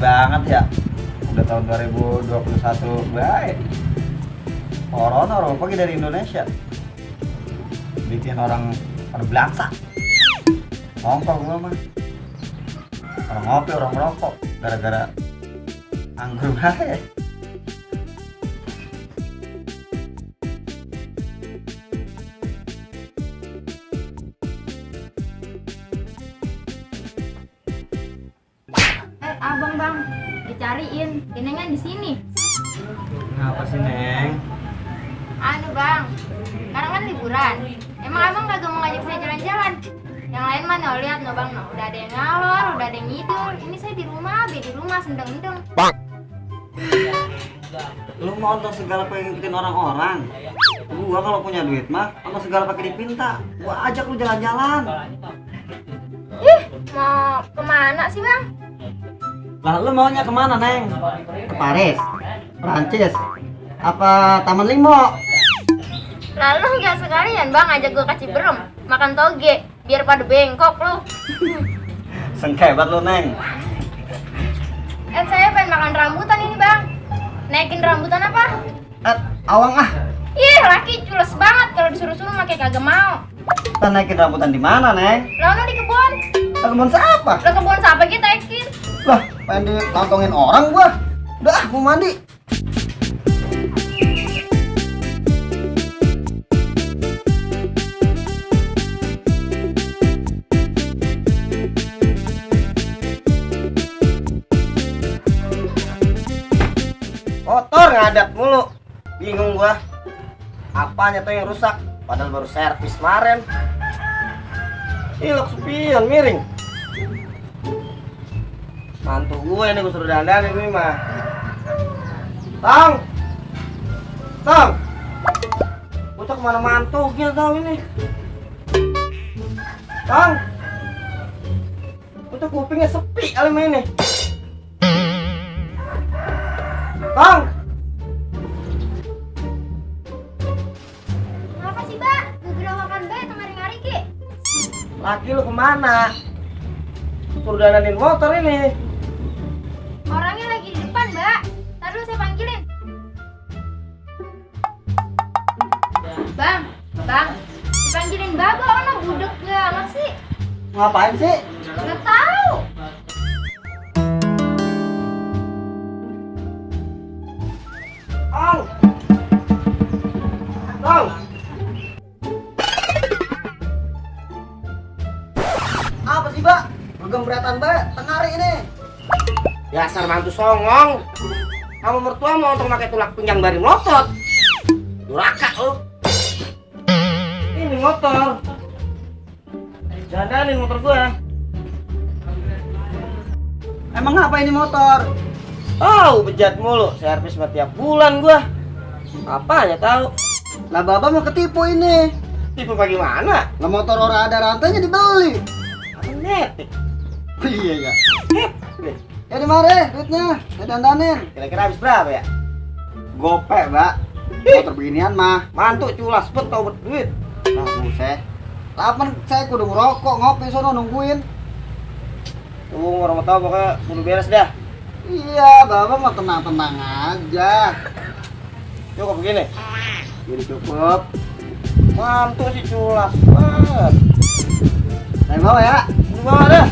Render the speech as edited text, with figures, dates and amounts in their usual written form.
banget ya. Udah tahun 2021 baik. Corona pergi dari Indonesia. Bikin orang pada belaksa. Ngongkong gua mah. Orang ngopi, orang merokok gara-gara anggur baik. Abang bang, dicariin, Neneng di sini. Kenapa sih Neng? Anu bang, sekarang kan liburan. Emang abang kagak mau ngajak saya jalan-jalan? Yang lain mah no lihat no bang no, udah ada yang ngalor, udah ada yang ngidul. Ini saya di rumah sendeng-endeng. Lu mau nonton segala pengen ngikutin orang-orang. Gua kalau punya duit mah nonton segala pakai dipinta. Gua ajak lu jalan-jalan. Ih, mau kemana sih bang? Lah lu maunya kemana Neng? Ke Paris? Prancis? Apa Taman Limo? Lalu nggak sekalian bang ajak gue ke Ciberem makan toge biar pada bengkok lu. Sengkebat lu Neng. Saya pengen makan rambutan ini bang. Naikin rambutan apa? Awang ah. Ih laki cules banget kalau disuruh-suruh makai kagak mau. Kita naikin rambutan di mana Neng? Lalu di kebun. Ke kebun siapa? Lah kebun siapa kita naikin? Lah, pengen dilontongin orang gua. Udah, mau mandi. Kotor ngadat mulu. Bingung gua. Apanya tuh yang rusak? Padahal baru servis kemarin. Ilok spion miring. Mantu gue ini gue suruh dandan ini mah. Tang, bocah kemana mantu gitu tau ini. Tang, bocah kupingnya sepi kali ini. Tang, Kenapa sih mbak? Gue gerawakan bae tengari-ngari ki. laki lu kemana? Suruh dandanin motor ini. Orangnya lagi di depan mbak. Ntar dulu saya panggilin. Bang, dipanggilin baba, ono budek banget sih. Ngapain sih? Nggak tahu. Tang, Tang. Apa sih, Mbak? Bergembratan, Mbak. Tengari ini. Dasar mantu songong. Kamu mertua mau untuk pakai tulak pinggang bari melotot. Duraka lu. Ini motor. Dandanin motor gua. Emang apa ini motor? Oh, bejat mulu. Servis mah tiap bulan gua. Apanya tahu? Lah Baba mau ketipu ini. Tipu bagaimana? Lah motor orang ada rantainya dibeli. Apa netik? Iya ya. Ya di mare duitnya, saya dandanin. Kira-kira habis berapa ya? Gope, Mbak. Motor beginian mah. Mantu culas bet tau duit. Nah, buset. Lapan saya kudu ngerokok, ngopi sono nungguin. Tunggu orang mau tahu pokoknya kudu beres dah. Iya, Bapak mau tenang-tenang aja. Cukup begini. Jadi cukup. Mantu sih culas banget. Saya bawa ya. Bawa dah.